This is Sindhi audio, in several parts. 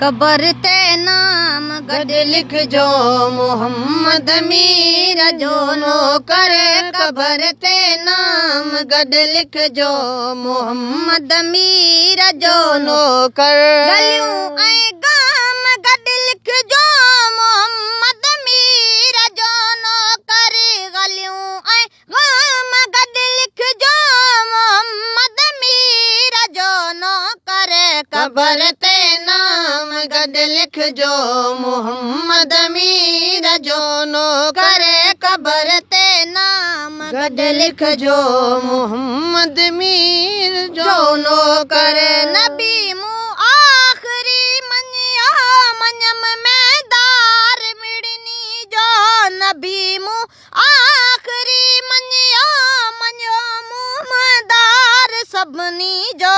قبر تي نام گڏ لکجو محمد مير جو نوڪر قبر تي نام گڏ لکجو محمد مير جو نوڪر ڳليون ۽ گام گڏ لکجو محمد مير جو نوڪر ڳليون ۽ غم گڏ لکجو محمد مير جو نوڪر قبر تي نام گڏ لکجو محمد مير جو نوڪر قبر تي نام گڏ لکجو محمد مير جو نوڪر نبي مون آخري مڃيا مڃيم ميدار مڙني جو نبي مون آخري مڃيو مڃيو مون مدار سڀني جو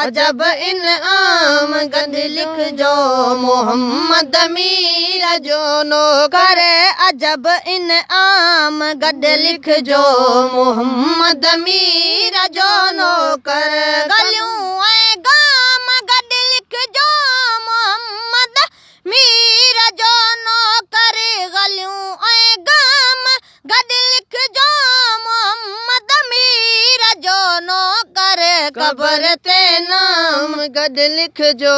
عجب انعام گڏ لکجو محمد مير جو نوڪر عجب انعام گڏ لکجو محمد مير جو نوڪر ڳليون ۽ گام گڏ لکجو محمد مير جو نوڪر غليون ۽ غم گڏ لکجو محمد مير جو نوڪر قبر تي نام گڏ لکجو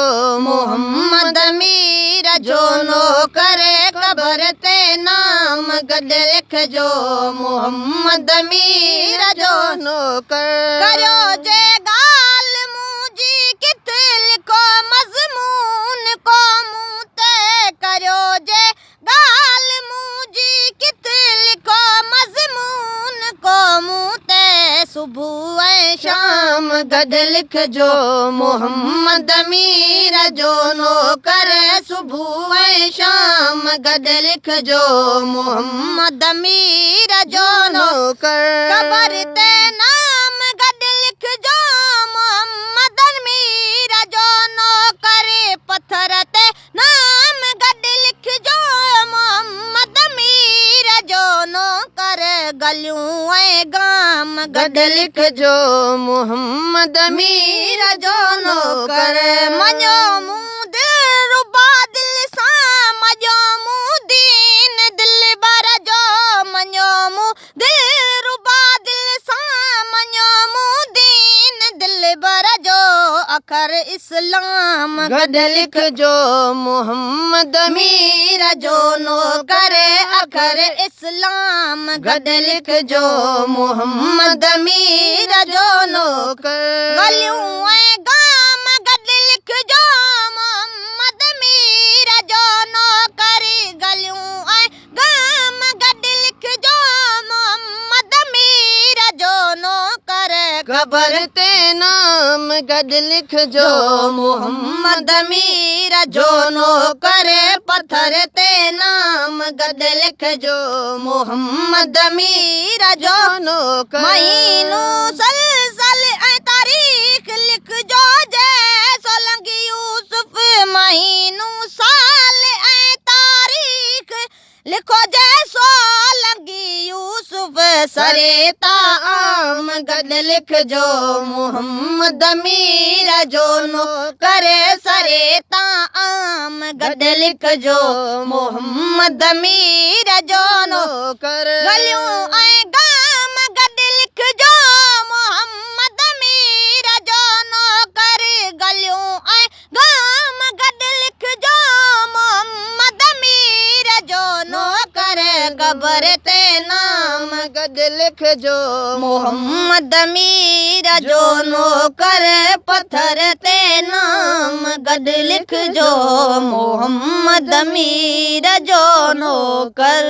محمد مير جو نوڪر قبر تي نام گڏ لکجو محمد مير جو نوڪر ڪريو جي ڳالهه مون جي ڪٿ لکو مضمون ڪو مون تي ڪريو جي ڳالهه مون جي ڪٿ لکو مضمون ڪو مون تي صبح ۽ شام گڏ لکجو محمد مير جو نوڪر صبح ۽ شام گڏ لکجو محمد مير جو نوڪر قبر تي نام گڏ لکجو محمد مير جو نوڪر پٿر تي نام گڏ لکجو محمد مير جو نوڪر گليون ۽ گام گڏ لکجو محمد مير جو نوڪر مڃيو مون دلربا دل سان مڄو مون دين دلبر جو مڃيو مون دلربا دل سان مڃيو مون دين دلبر جو اکر اسلام گڏ لکجو محمد مير جو نوڪر اکر اسلام گڏ لکجو محمد مير جو نوڪر ڳليون ۽ گام گڏ لکجو محمد مير جو نوڪر ڳليون ۽ گام گڏ لکجو محمد مير جو نوڪر. قبر تي نام گڏ لکجو محمد مير جو نوڪر. پٿر تي نام گڏ لکجو محمد مير جو نوڪر. مهينو سلسل ۽ تاريخ لکجو جي سولنگي يوسف مهينو سال ۽ تاريخ لکو جي سولنگي يوسف سري طعام گڏ لکجو محمد مير جو نوڪر سري طعام گڏ لکجو محمد مير جو نوڪر ڳليون ۽ گام گڏ لکجو محمد مير جو نوڪر ڳليون ۽ گام گڏ لکجو محمد مير جو نوڪر قبر تي نام گڏ لکجو محمد مير جو نوڪر پٿر تي نام گڏ لکجو محمد مير جو نوڪر.